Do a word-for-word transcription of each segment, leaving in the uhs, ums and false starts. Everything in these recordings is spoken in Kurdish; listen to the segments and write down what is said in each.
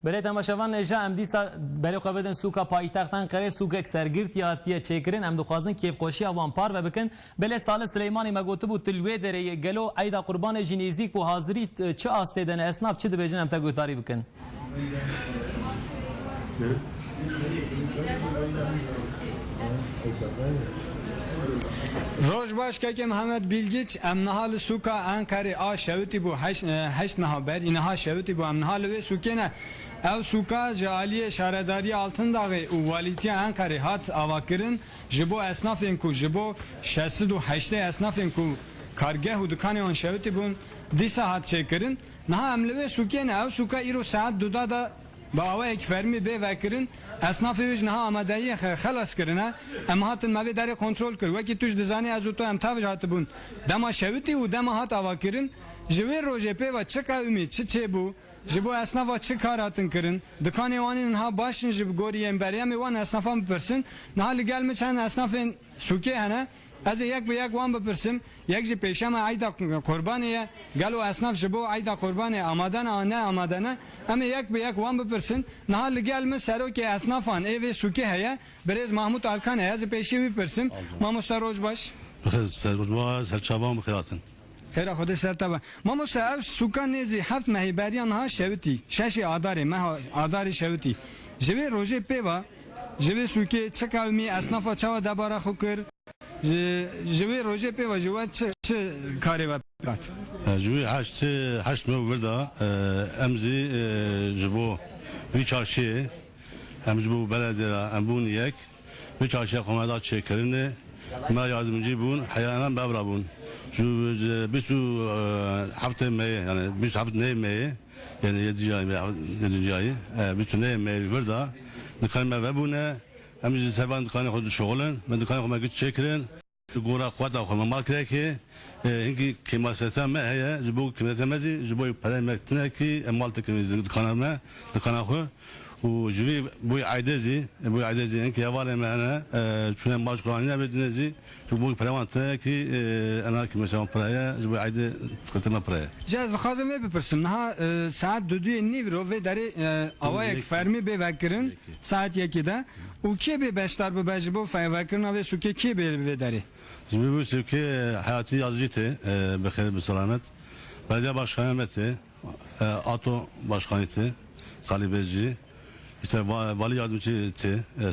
Belê temaşevan, êja em dîsa berê xwe bidin sûka paytextan Qerê, sûkek sergirtî hatiye çêkirin. Em dixwazin kêfxweşiya wan parve bikin. Belê Salih Sileymanî me gotibû, tu li wê derê yê, gelo eyda Qurbanê jî nêzîk bû, hazirî, e, çi astê de ne, esnaf çi dibêjin, em te guhdarî bikin. Roj baş kekê Mihemed Bilgiç, em niha li sûka Enqerê a şewitî bû, heşt, e, heşt niha berî niha şewitî bû, em niha li wê sûkê ne. Ev sûka ji aliyê Şaredariya Altindaxê û Walîtiya Enqerê hat avakirin, ji bo esnafên ku, ji bo şeş sed û heştê esnafên ku kargeh û dikanê wan şewitî bûn, dîsa hat çêkirin. Niha em li wê sûkê ne. Ev sûka îro saet duda de bi awayek fermî bê vekirin. Esnafê wê ji niha amadeyiyê xe-, xelas kirine. Em hatin me vê derê kontrol kir. Wekî tu jî dizanî, ez û tu em tev jî hatibûn dema şewitî û dema hat avakirin. Ji wê rojê pê ve çi qewimî, çi çêbû? Ji bo esnafa çi kar hatin kirin? Dikanê wan ên niha baş in, ji gorî yên berê em ê wan esnafan bipirsin. Niha li gel min çend esnafên sûkê hene. Ez ê yek bi yek wan bipirsim. Yek ji pêşema eyda Qurbanê ye. Gelo esnaf ji bo eyda Qurbanê amade ne an ne amade ne? Em ê yek bi yek wan bipirsin. Niha li gel min serokê esnafan ê vê sûkê heye. Birêz Mahmûd Alkan e. Ez ê pêşî wî pirsim. Mamoste roj baş. Bixêr ser, roj baş, ser çavan bixêr hatin. Xêra Xwedê ser te be. Mamoste, ev sûka nêzî heft mehî beriya niha şewitî. Şeşê Adarê, meha Adarê şewitî. Ji vê rojê pê ve, ji vê sûkê çi qewimî, esnafa çawa debara xwe kir? Ji, ji wê rojê pê ve ji we çi, çi karê ve pêk hat? E, ji wî heşt, heşt meh vir de, e, em zî, e, ji bo vî çarşiyê, em ji bo belediyê re, em bûn yek. Vî çarşiya xwe me da çêkirinê, me yardimcî bûn, heyana bevra bûn. Ji, ji bîst û heftê meyê, yani bîst û heft nê meyê, yani yedinci ay, yedinci ay, e, bîst û nê meyê vir de dikanê me vebûne. Em jî ser van dikanê xwe dişoxilin, me dikanê xwe me giş çêkirin. Gora xweta xwe me mal kirekê, e, hinkî kêmaseta me heye, ji bo kêmaseta me zî, ji bo pereyê me tinekî, em mal dikin dikana me, dikana xwe. Û ji vî boy aydê zî, boy aydê zî, hinkî hevalê me hene, e, çûne mal ji xwe anîne bê dinê zî, ji bo pere wan tinekî, e, ena kêmaseta wan pire ye, ji bo aydê sıkıntı me pire ye. Ji ez dixwazim vê bipirsim, niha, e, saet duduyê nîvro vê derê, e, awayek fermî bê vekirin, saet yekê de. Û kê bê beşdar bibe ji bo fe-, vekirina vê sûkê, kê bê li vê derê? Ji bo vê sûkê Heyatî Yazıcı tê, e, bi xêr, bi selamet. Belediye başkanı me tê, e, ATO başkanı tê, Salih Bezci. İşte va-, vali yardımcı tê, e,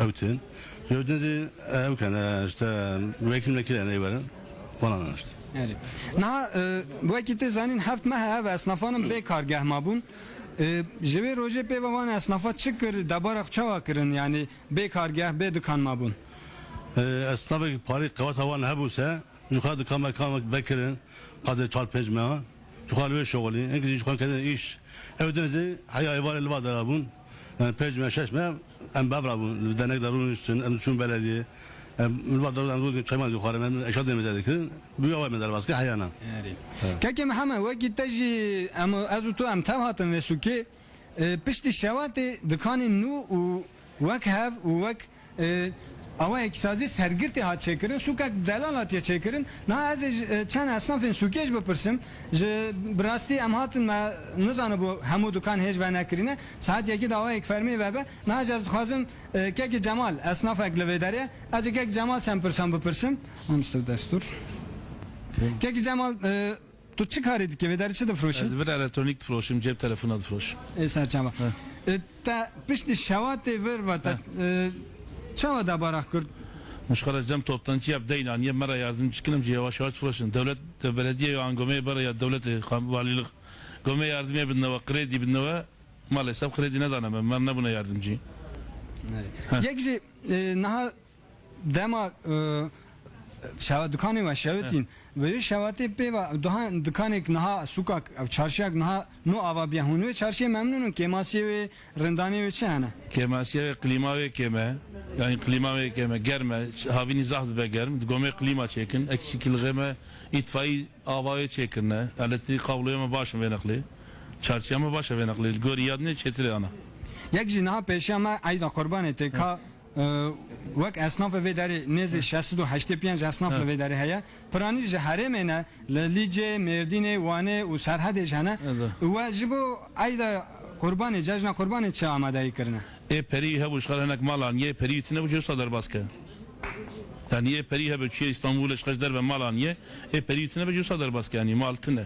ew tên. Ji ew tên zî, e, ew ken, e, işte, wekîl mekîl, e, neywerin. Falan işte. Erê. Niha, e, wekî tê zanîn heft meh ev esnafanin bê kargeh mabûn. E, ji vê rojê pê ve wan esnafa çi kir, debara xwe çawa kirin, yanî bê kargeh, bê dikan mabûn? E, esnafek parî qeweta wan hebûse, ji xwe dikan mekan vekirin, qadê çar pênc mehan, ji xwe li wê şoxilî, hinkî jî ji xwe kedin îş. Ew din zî heya êvarê li va dera bûn. Yani pênc me, şeş me, em bevra bûn. Li dernek de rûniştin, em diçûn belediyê. Em li va dera em rûniştin, çayman dixwarin, em eşya dê me de dikirin. Bi awa me derbas kir heyana. Erê. Evet. Kekê Mihemed, wekî te jî em, ez û tu em tev hatin vê sûkê. E, piştî şewatê dikanên nû û wek hev û wek, e, awayekî sazî sergirtê hat çêkirin, sûkek delal hatiye çêkirin. Niha ez ê ji, e, çend esnafên sûkê jî bipirsim. Ji, bi rastî em hatin me nizanibû hemû dikan hêj venekirîne. Saet yekê de awayek fermî vebe. Niha jî ez dixwazim, e, kekî Cemal esnafek li vê derê. Ez ê kek Cemal çend pirsan bipirsim. Mamoste Destûr. Kekî Cemal, e, Tu çi karê dikê? Vê derê çi difroşî? Ez vir elektronik difroşim, cep telefona difroşim. Ê ser çava. He. E, te piştî şewatê vir ve te, He. e, çawa debara kir? Muşkara cem toptancı yap deyna, niye mera yardımcı kinim, ci yavaş yavaş difroşin. Devlet de belediye ya angomeye bara ya devlet, e, kam-, valilik. Gome yardımı bidineve, kredi bidineve, maalesef kredi nedane me, mer nebune yardımcı. He. Yek jî, e, niha Dema, e, şewa-, dikanê we şewitîn. He. Vê şewatê pê ve duha dikanek niha sûkak, ev çarşiyak niha nû ava biya. Hûn wê çarşiyê memnûn in? Kêmasiyê wê, rindanê wê çi hene? Kêmasiyê wê, klîma wê kêm e. Yani klîma wê kêm e, germ e. Havînî zaf dibe germ. Di gomê klîma çêkin. Eksikilixê me, îtfaî ava wê çêkirine. Elektrîk kabloya me baş in vê nexlê. Çarşiya me baş e vê nexlê. Li gorî yadinê çêtir e ana. Yek jî niha pêşiya me eyda Qurbanê tê ka E, wek esnafê vê derê nêzî şeş sed û heştê pênc esnaf li vê derê heye. Piranî ji herêmê ne, li Lîcê, Mêrdînê, Wanê û Serhedê jî hene. Evet. We ji bo eyda Qurbanê, cejna Qurbanê çi amadeyî kirine? Ê perî hebû ji xwe hinek mal aniye, ê perî tine bû jê wisa derbas ke. Yani ê perî hebe çiye Îstanbulê ji xwe ji derve mal aniye, ê perî tine be jê wisa derbas ke, yani mal tine.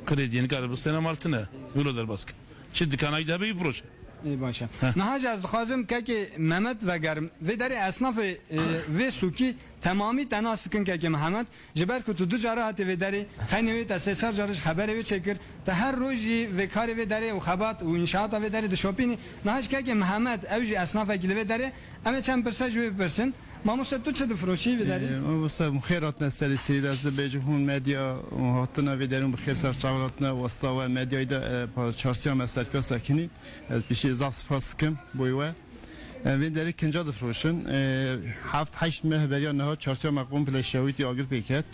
Krediyê nikare bistêne mal tine. Wilo derbas ke. Çi dikanayî de hebe yî firoşe. Ê, baş e. Heh. Niha jî ez dixwazim kekê Mehmet vegerim. Vê derê esnafê, e, vê sûkî temamî te nas dikin kekê Mehmet. Ji ber ku tu du cara hatî vê derê, xeynê wê te sê çar caran ji xeberê wê çêkir, te her roj jî vê karê vê derê û xebat û înşaata vê derê dişopînî. Niha ji kekê Mihemed, ew jî esnafekî li vê derê, em ê çend pirse ji wê bipirsin. Mamoste, tu çi difiroşî vê derê? Ee, mamoste, em xêr hatine serê sêrî de, ez dibêjim hûn medya û hatine vê derê hûn bi xêr ser çavan hatine, westa we medyayê de, e, pa-, çarşiya me serpêya sekinî. Ez piştî zaf spas dikim boy we. Em vê derê kinca difiroşin. E, heft heşt meh beriya niha çarşiya me komple şewitî agir pê ket.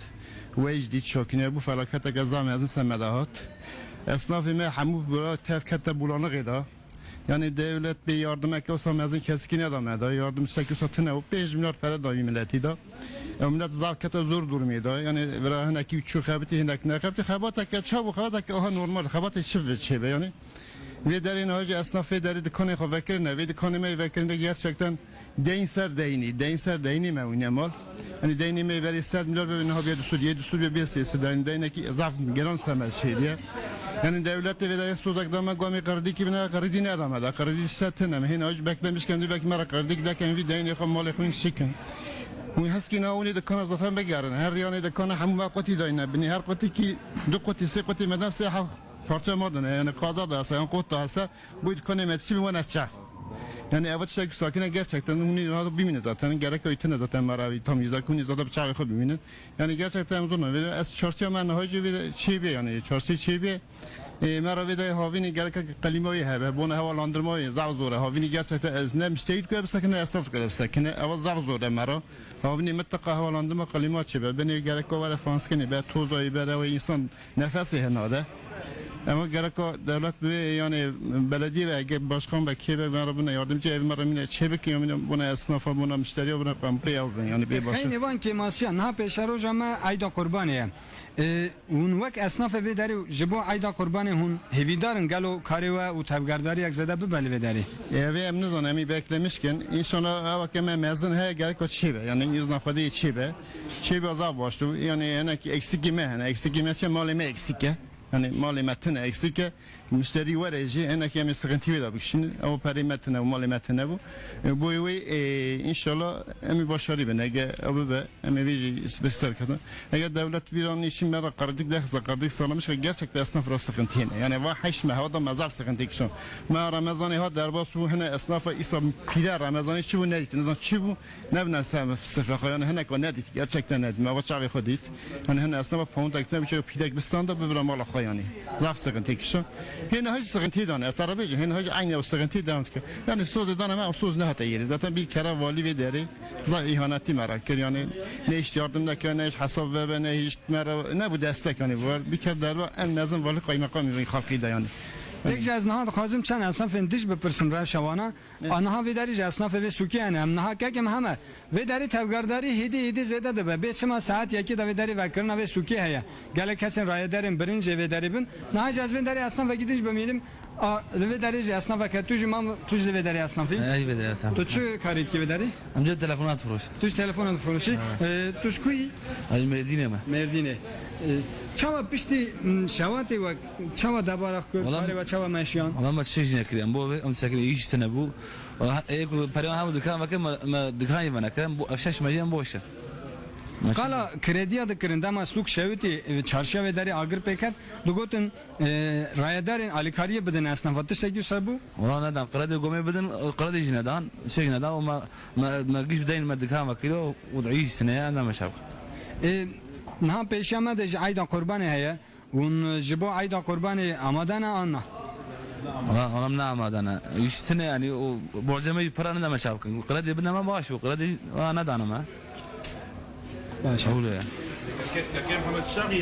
We jî dît şokîne bû, felaketeke zaf mezin ser me de hat. Esnafê me hemû bira tev kete bulanixê de. Yani dewlet bê yardimeke wisa mezin kesikî neda me de. Yardim tiştekî wisa tune û pênc milyar pere dayî miletî de. Ew milet zaf kete zor durumê de. Yani vira hinekî çû xebitî, hinek nexebitî. Xebateke çav û xebateke aha normal. Xebatê çi çêbe yani. Vê derê niha jî esnaf vê derê dikanê xwe vekirine. Vê dikanê me yê vekirine gerçekten deyn ser deynî, deyn ser deynî me wîne mal. Yanî deynê me berê sed milyar be, niha bê du sed, yê du sed be, bê sê sed, yanî deynekî zaf giran ser me çêdiye. Yanî dewletê vê derê sozek da me, gomê qerdîkî bine, qerdî neda me da, qerdî işte tine me. Hêna jî beklemiş kem, belkî me re qerdîk dekin, vî deynê xwe, malê xwe şikin. Hûn heskî na hûnê dikana zaten bigerin. Her yanê dikana hemû me qutî dayne. Binê her qutikî du qutî, sê qutî me da sê heft parça madene, yani qaza da hese, yani qot da hese, bu dikanê me çi bi wana çav. Yani ev tiştek sakine gerçekten hûnî hada bimîne zaten, gerek ötüne zaten meravi tam yüzde hûnî zaten bi çavê xwe bimînin. Yani gerçekten zor ne. Ez çarşiya me niha jî vê çê bê, yani çarşiya çê bê. E, mera vê de havînî gerek qelîmayê hebe, bona hevalandırmayê zaf zor e. Havînî gerçekten ez ne müşterî dikwe bisekine, esnaf dikwe bisekine. Ev zaf zor e mera. Havînî mutlaka hevalandırma qelîma çê be. Binê gerek were fanskinê be, tozayê be, rewe insan nefesê hinade. Ema gereka dewlet bi, yani belediye ve ege başkan be, kê be, me re bine yardımcı, ev me re mine çê bikin, ya mine buna esnafa, buna müşteriya, buna kampê ew bin, yani bê başın. Xeynê van kêmasiya, niha pêşeroja me Eyda Qurbanê ye. E, hûn wek esnafê vê derê ji bo Eyda Qurbanê hûn hêvîdar in gelo karê we û tevgerdariyek zêde bibe li vê derê? E, vê em nizanin, em ê beklemiş kin. Înşallah ewa ke me mezin heye gereka çê be, yani îzna Xwedê çê be. Çê be zaf baş tu, yani hinek eksikî me hene, eksikî me çi, malê me eksik e. Yani malê me tine eksik e. Müşterî were jî hinek em ê sıkıntı wê de bikişînin. Ew perê me tine û malê me tine bû. E, boyê wê, e, înşallah em ê başarî bin. Ege ew bibe, em ê vê jî sipesî derketin. Ege dewlet vîran için me re qerdik dehsa, qerdik sağlamış ki gerçekten esnaf ra sıkıntı yene. Yani va heşt me hava da me zaf sıkıntı kişon. Me Remezanê ha derbas bû, hine esnafa îsa pîre Remezanê çi bû nedîtin. Nizan çi bû? Nebine ser sifre xwe, yani hinek o nedît, gerçekten nedît. Me o çavê xwe dît. Yani hine esnafa pawundek ne biçe pîdek bistanda bibire mala xwe yani. Zaf sıkıntı kişo. Hine hiç sıkıntı dane, ez tara bêjim, hine hiç aynı o sıkıntı devam dike. Yani sozê dane me o soz nehate yeri. Zaten bir kere vali vê derê zaf ihaneti me re kir yani. Ne hiç yardım neke, ne hiç hesap vebe, ne hiç me re, ne bu destek yani bu. Bir kere derba en mezin vali kaymakam halkî de yani. Yek ji ez niha dixwazim çend esnafên dij bipirsim reşa wana. A niha vê derî ji esnafê vê sûkê hene. Em niha kekim heme. Vê derî tevgerdarî hêdî hêdî zêde dibe. Bê çima saet yekê de vê derî vekirina vê sûkê heye. Gelek kesên rayederên birincê vê derî bin. Niha jî ez vê derî esnafekî din jî bimînim. A, li vê derî jî esnafeke tu jî mam, tu jî li vê derî esnafî? Ey vê derî esnaf. Tu çi karî dikî vê derî? Em cê telefona difiroşin. Tu jî telefona difiroşî. Evet. E, tu ji ku yî? Ez Mêrdînê me. Mêrdînê. E, çawa piştî, m, şewatê we, çawa debara xwe kir, Wala karê we çawa meşiyan? Wala me tiştek jî nekiriye. Em bo ve, em tiştek îş tine bû. Ê ku periyan hebû dikan veke me, me dikan yê veneke. Em bo, ev şeş mehî em boş e. Qala krediya dikirin, dema sûk şewitî, e, çarşiya vê derê agir pê ket, digotin, e, rayedarên alîkariyê bidin esnafa. Tiştekî wisa bû? Wala nedan. Kredê gomê bidin, kredê jî nedan. Şey nedan. Û me, me, me giş bideyne me dikan vekiriyo û îş tine ye, em ne meşab. E, niha pêşiya me de ji Eyda Qurbanê heye. Hûn ji bo Eyda Qurbanê amade ne an na? Wala, wala em ne amade ne. Îş tine yani, o borcê me jî pira nede me çav bikin. Kredê bide me baş bû. Kredê, wala, nedane me. Baş. Ewle ye.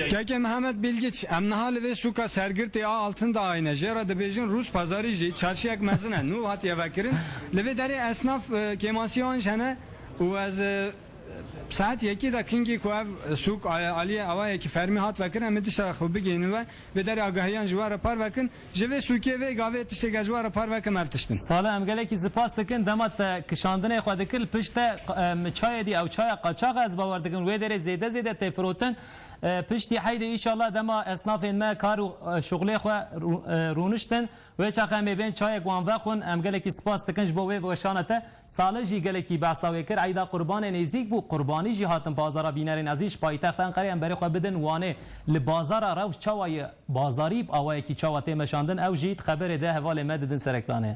Keke Mihemed Bilgiç, em niha li vê sûka Sergirtê a Altındağ hene. Jê re dibêjin Rûspazarî jî, çarşiyek mezin e. Nû hatiye vekirin. Li vê derê esnaf, e, kêmasiya wan jî hene û ez, e, Saet yekê de kingî ku ev sûk aliyê awayekî fermî hat vekirin, em ê dîsa xwe bigihînin we, vê derê agahiyan ji we re parve kin. Ji vê sûkê vê gavê tiştê ge ji we re parve kim ev tiştin. Sala, em gelekî spas dikin. Dema te kişandinê xwe dikir, li pişt te, em, çayê dî, ew çaya qaçax e, ez bawer dikim, wê derê zêde zêde tê firotin. E, piştî heydê, înşallah, dema esnafên me kar û, e, şuxulê xwe rû-, e, rûniştin. Wê çaxê em ê bên çayek wan vexwin. Em gelekî spas dikin ji bo wê weşana te. Salih jî gelekî behsa wê kir. Eyda Qurbanê nêzîk bû. Qurbanî jî hatin pazara. Bînerên ezîz, ji paytexta Enqerê em berê xwe bidin Wanê. Li bazara rewş çawa ye? Bazarî bi awayekî çawa tê meşandin? Ew jî di xeberê de hevalê me didin serekdanê.